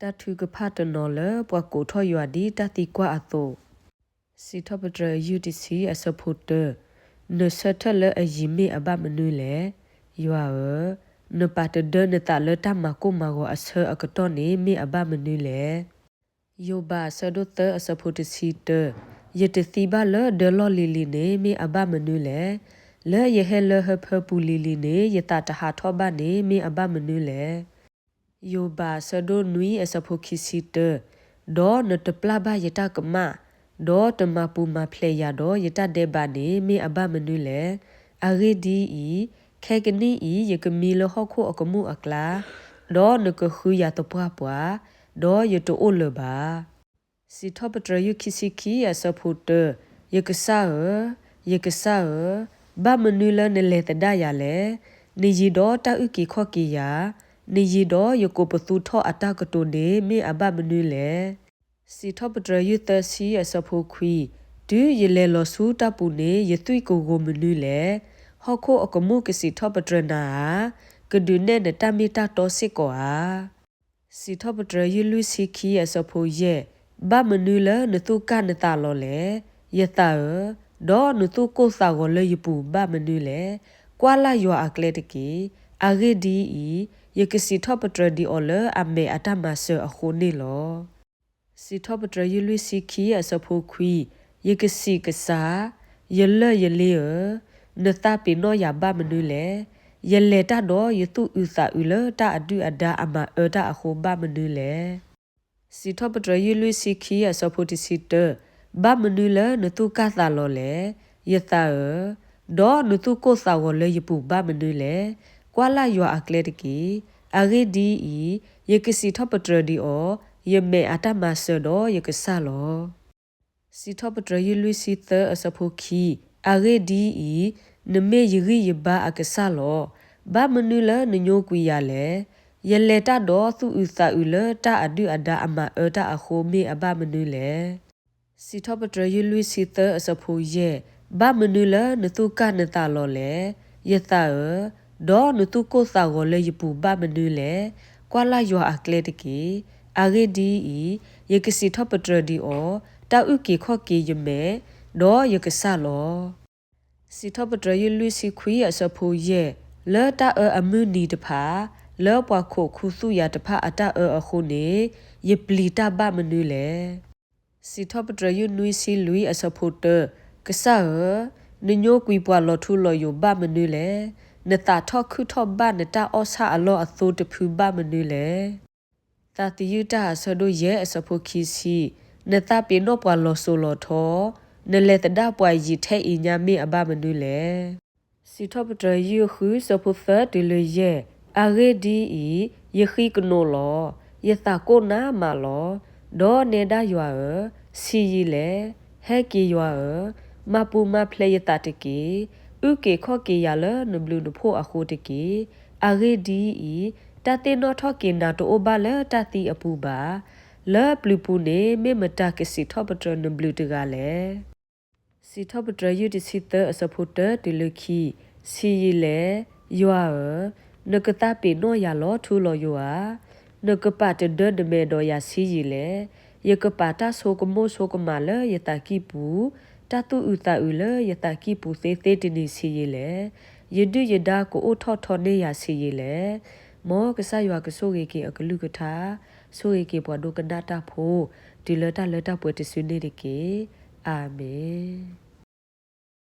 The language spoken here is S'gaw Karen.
တၢ်ထုကဖၣ်တနီၤလၢပှၤကိးထီၣ်ယွၤဒ်တၢ်သံကွၢ်အသိး, စံးထီၣ်ပတြၢၤယုၢ်တဆံအဆၢဖိတၢ, နဆၢထၢၣ်လၢအယံၤမ့ၢ်အဘၣ်မနုၤလဲၣ်. ယွၤဧၢ, နပာ်တဒၢနသးလၢတၢ်မၤကိၢ်မၤဂီၤအဆၢအကတီၢ်န့ၣ်မ့ၢ်အဘၣ်မနုၤလဲၣ်. ယိၤဘးအဆၢဒိၣ်သၢအဆၢဖိတဆံတၢ, ယတသံဘၣ်လၢဒၢလီၢ်လံၤလံၤန့ၣ်မ့ၢ်အဘၣ်မနုၤလဲၣ်. လၢယဟဲလၢဟၢဖၢပူၤလံၤလံၤန့ၣ် ယသးတဟးထီၣ်ဘၣ်န့ၣ်မ့ၢ်အဘၣ်မနုၤလဲၣ်. ယိၤဘးအဆၢဒိၣ်နွံအဆၢဖိခံဆံတၢ, ဒီးနတပျၢ်ဘၣ်ယတၢ်ကမၣ်, ဒီးတမၤပူၤမၤဖျဲးယၤဒီးယတၢ်ဒဲးဘးန့ၣ်မ့ၢ်အဘၣ်မနုၤလဲၣ်. အဂ့ၢ်ဒ်အံၤ, ခဲကနံၣ်အံၤ ယကမံလၢဟီၣ်ခိၣ်အကမူၣ်အကျါ, ဒီးနကဃုယၤသပှၢ်ပှၢ်, ဒီးယတအိၣ်လၢၤဘၣ်. စံးထီၣ်ပတြၢၤယုၢ်ခံဆံခံအဆၢဖိတၢ, ယကစၢ်ဧၢ, ယကစၢ်ဧၢ, ဘၣ်မနုၤလၢနလဲၤသဒၣ်ယၤလဲၣ်. နယံၤဒီးတၢ်အုၣ်က့ၤခီၣ်က့ၤယၤ, နယံၤဒီးယကိးပသူထီၣ်အတၢ်ကတိၤန့ၣ်မ့ၢ်အဘၣ်မနုၤလဲၣ်. စံးထီၣ်ပတြၢၤယုၢ်သၢဆံအဆၢဖိခွံ, တုၤယလဲၤလီၤဆူတၢ်ပူၤန့ၣ် ယသွံၣ်ကဂိၤမနုၤလဲၣ်. ဟီၣ်ခိၣ်အကမူၣ်ကစံးထီၣ်ပတြၢၤနၤဧါ, ကဒုးနဲၣ်နတၢ်မ့ၢ်တၢ်တီစ့ၢ်ကီးဧါ. စံးထီၣ်ပတြၢၤယုၢ်လွံၢ်ဆံခံအဆၢဖိယဲၢ်, ဘၣ်မနုၤလၢနသူၣ်ကၢ်နသးလီၤလဲၣ်. ယသးဧၢ, ဒီးနသူၣ်ကိၢ်သးဂီၤလၢယပူၤဘၣ်မနုၤလဲၣ်. ကွၢ်လၢ်ယွၤအကျဲတက့ၢ်. အဂ့ၢ်ဒ်အံၤ, ယကစံးထီၣ်ပတြၢၤဒံးအီၤလၢအမဲာ်အတၢ်မၤစၢၤအဃိန့ၣ်လီၤ. စံးထီၣ်ပတြၢၤယုၢ်လွံၢ်ဆံခံအဆၢဖိခွံ, ယကစံးကစၢ်, ယလၢၢ်ယလ့ဧၢ, နသးပ့ၤနီၣ်ယၤဘၣ်မနုၤလဲၣ်. ယလဲၤတၢ်ဒီးယသူၣ်အုးသးအုးလၢတၢ်အဒုၣ်အဒါအမၤအၢတၢ်အဃိဘၣ်မနုၤလဲၣ်. စံးထီၣ်ပတြၢၤယုၢ်လွံၢ်ဆံခံအဆၢဖိတဆံတၢ, ဘၣ်မနုၤလၢနသူၣ်ကၢ်သးလီၤလဲၣ်. ယသးဧၢ, ဒီးနသူၣ်ကိၢ်သးဂီၤလၢယပူၤဘၣ်မနုၤလဲၣ်. ကွၢ်လၢ်ယွၤအကျဲတက့ၢ်. အဂ့ၢ်ဒ်အံၤ, ယကစံးထီၣ်ပတြၢၤဒံးအီၤ, ယမဲာ်အတၢ်မၤစၢၤဒီးယကစၢ်လီၤ. စံးထီၣ်ပတြၢၤယုၢ်လွံၢ်ဆံသၢအဆၢဖိခံ, အဂ့ၢ်ဒ်အံၤ, နမ့ၢ်ယဂံၢ်ယဘါအကစၢ်လီၤ. ဘၣ်မနုၤလၢနညိကွံာ်ယၤလဲၣ်. ယလဲၤတၢ်ဒီးသူၣ်အုးသးအုးလၢတၢ်အဒုၣ်အဒါအမၤအၢတၢ်အဃိမ့ၢ်အဘၣ်မနုၤလဲၣ်. စံးထီၣ်ပတြၢၤယုၢ်လွံၢ်ဆံသၢအဆၢဖိယဲၢ်, ဘၣ်မနုၤလၢနသူၣ်ကၢ်နသးလီၤလဲၣ်. ယသးဧၢ, ဒီးနသူၣ်ကိၢ်သးဂီၤလၢယပူၤဘၣ်မနုၤလဲၣ်. ကွၢ်လၢ်ယွၤအကျဲတက့ၢ်. အဂ့ၢ်ဒ်အံၤ, ယကစံးထီၣ်ပတြၢၤဒံးအီၤ, တၢ်အုၣ်က့ၤခီၣ်က့ၤယမဲာ်, ဒီးယကစၢ်လီၤ. စံးထီၣ်ပတြၢၤယုၢ်လွံၢ်ဆံခွံအဆၢဖိယဲၢ်, လၢတၢ်အၢအမုၢ်နံၤတဖၣ်, လၢပှၤခိးခူသူၣ်ယၤတဖၣ်အတၢ်အၢအဃိန့ၣ်, ယပျံၤတၢ်ဘၣ်မနုၤလဲၣ်. စံးထီၣ်ပတြၢၤယုၢ်နွံဆံလွံၢ်အဆၢဖိတၢ, ကစၢ်ဧၢ, နညိကွံာ်ပှၤလီၤထူလီၤယိာ်ဘၣ်မနုၤလဲၣ်. နသးထီၣ်ခုၣ်ထီၣ်ဘၣ်နတၢ်အီၣ်ဆၣ်အလီၢ်အသိတဖုဘၣ်မနုၤလဲၣ်. သးသယုၢ်တၢ်အဆၢဒိၣ်ယဲၢ်အဆၢဖိခံဆံ, နသးပ့ၤနီၣ်ပှၤလီၤစိၤလီၤထီ, နလဲၤသဒၣ်ပှၤယံာ်ထဲအံၤညါမ့ၢ်အဘၣ်မနုၤလဲၣ်. စံးထီၣ်ပတြၢၤယုၢ်ဃုအဆၢဖိသၢတုၤလၢယဲၢ်, အဂ့ၢ်ဒ်အံၤ, ယဃံကနိးလီၤ, ယသးကိၢ်နးမးလီၤ. ဒီးနဲဒၣ်ယွၤဧၢ, ဆံးယံာ်လဲၣ်. ဟဲက့ၤယွၤဧၢ, မၤပူၤမၤဖျဲးယသးတက့ၢ်. အုၣ်က့ၤခီၣ်က့ၤယၤလၢနဘျုးနဖှိၣ်အဃိတက့ၢ်. အဂ့ၢ်ဒ်အံၤ, တၢ်သ့ၣ်နီၣ်ထီၣ်က့ၤနၤတအိၣ်ဘၣ်လၢတၢ်သံအပူၤဘၣ်. လၢပျုၤပူၤန့ၣ် မ့ၢ်မတၤကစံးထီၣ်ပတြၢၤနဘျုးတဂၤလဲၣ်. စံးထီၣ်ပတြၢၤယုၢ်တဆံသၢအဆၢဖိတၢတုၤလၢခံ, ဆံးယံာ်လဲၣ်. ယွၤဧၢ, နကသးပ့ၤနီၣ်ယၤလီၤထူလီၤယိာ်ဧါ. နကပာ်တဒၢနမဲာ်ဒီးယၤဆံးယံာ်လဲၣ်. ယကပာ်တၢ်ဆိကမိၣ်ဆိကမးလၢယသးကံၢ်ပူၤ, တၢ်သူၣ်အုးသးအုးလၢယသးကံၢ်ပူၤသ့သ့တနံၤဆံးယံာ်လဲၣ်. ယဒုၣ်ယဒါကအိၣ်ထီၣ်ထီန့ၢ်ယၤဆံးယံာ်လဲၣ်. မ်ကစၢ်ယွၤကဆိၣ်ဂ့ၤက့ၤအကလုၢ်ကထါ, ဆိၣ်ဂ့ၤက့ၤပှၤဒိကနၣ်တၢ်ဖိ, တုၤလၢတၢ်လၢတၢ်ပှဲၤတစုန့ၣ်တက့ၢ်. အၤမ့ၣ်.